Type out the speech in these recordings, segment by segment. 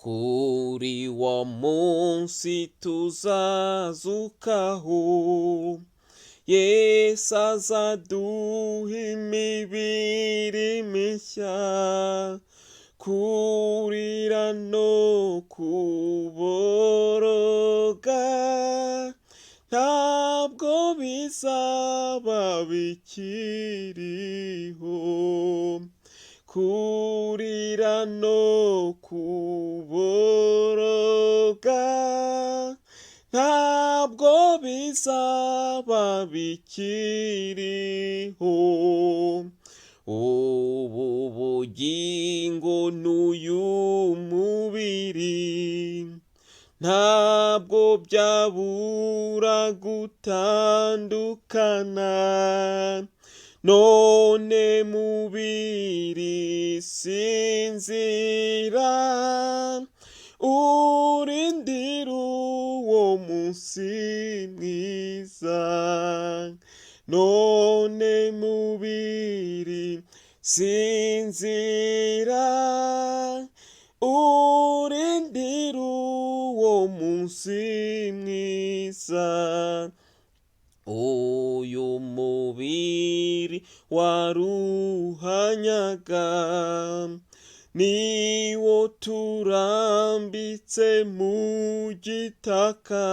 Kuri wa munsi tuzazukaho, Yesu azaduha imibiri mishya, kurira no kuboroga ntabwo bizaba bikiriho. Kurira no kuboroga ntabwo bizaba bikiriho. Ubu bugingo n'uyu mubiri ntabwo byabura gutandukana. None mubiri sinzira, urindira uwo munsi mwiza. None mubiri sinzira, urindira uwo munsi mwiza. Uyu mubiri waruhanyaga niwo turambitse mu gitaka,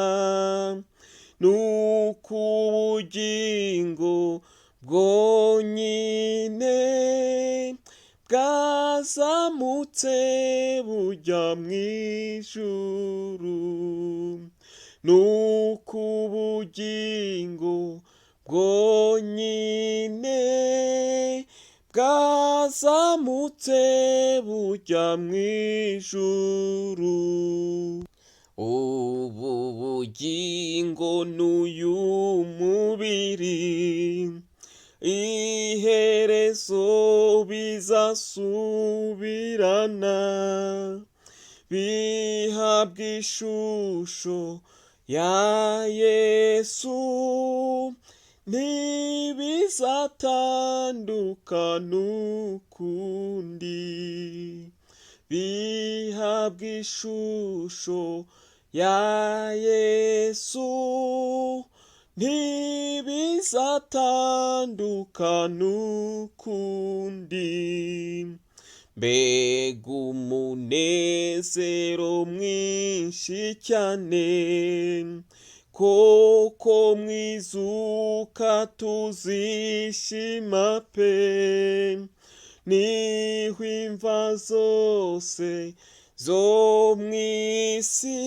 nuko ubugingo bwonyine bwazamutse bujya mw'ijuru. Nuko ubugingo bwonyine bwazamutse bujya mw'ijuru. Ubu bugingo n'uyu mubiri iherezo bizasubirana, bihabwa ishusho ya Yesu, ntibizatandukana ukundi. Bihabwa ishusho ya Yesu, ntibizatandukana ukundi. Mbega umunezero mwinshi cyane, koko mwizuka tuzishima pe, niho imva zose zo mw'isi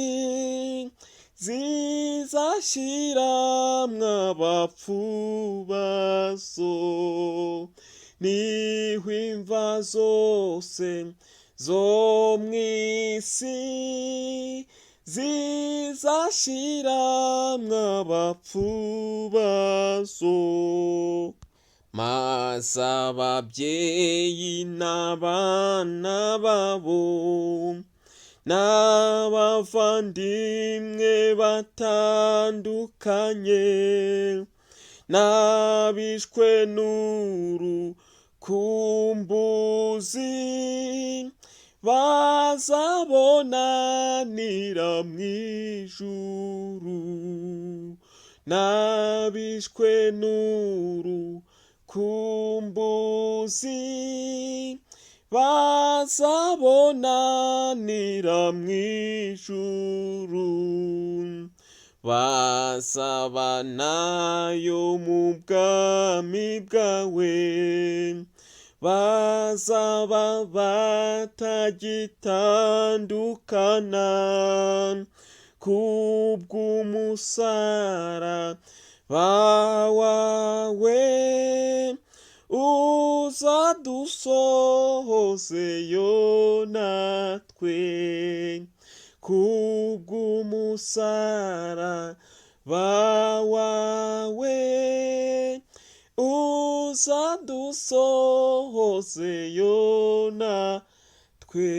zizashiramwo abapfu bazo. Niho imva zose zo mw'isi zizashiramwo abapfu bazo. Maze ababyeyi n'abana babo n'abavandimwe batandukanye n'abishwe n'urukumbuzi bazabonanira mw'ijuru. N'abishwe n'urukumbuzi bazabonanira mw'ijuru. Bazabanayo mu bwami bwawe, bazaba batagitandukana kubw'umusaraba wawe, uzadusohozeyo natwe. Kubw'umusaraba wawe, uzadusohozeyo natwe.